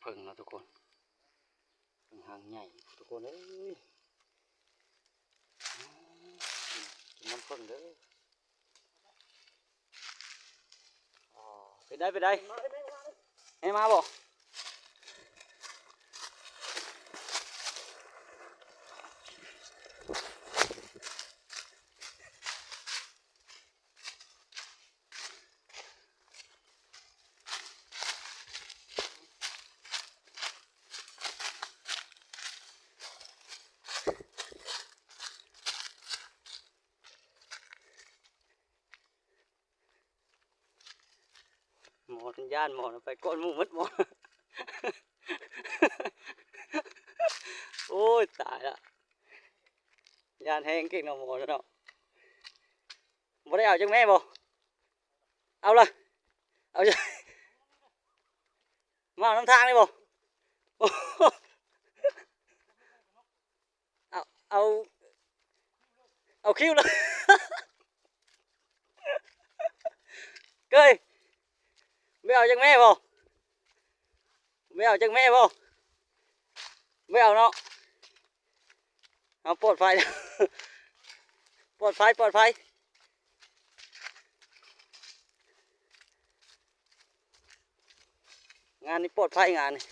ເຜິ້ງເນາະທຸກຄົນ ເຜິ້ງຫາງໃຫຍ່ທຸກຄົນເອີຍ ກິນນ້ຳເຜິ້ງເດີ. ອໍ ເປັນໃດ ເປັນໃດ ແມ່ມາບໍ່? ໝໍນັ້ນຢ້ານ ໝໍນັ້ນໄປກ່ອນໝູ່ໝົດໝໍ. ໂອ້ຍ ຕາຍລະ ຢ້ານແຮງເກັ່ງເນາະໝໍເນາະ. ບໍ່ໄດ້ເອົາຈັກແມ່ບໍ່? ເອົາລະ ເອົາ ມາເອົານຳທາງນີ້ບໍ່? ເອົາ ເອົາ ເອົາຄິວລະ ເກີຍ ບໍ່ເອົາຈັກແມ່ບໍ່? ບໍ່ເອົາຈັກແມ່ບໍ່? ບໍ່ເອົາເນາະ. ເຮົາປອດໄພ ປອດໄພ ປອດໄພ ງານນີ້ປອດໄພ ງານນີ້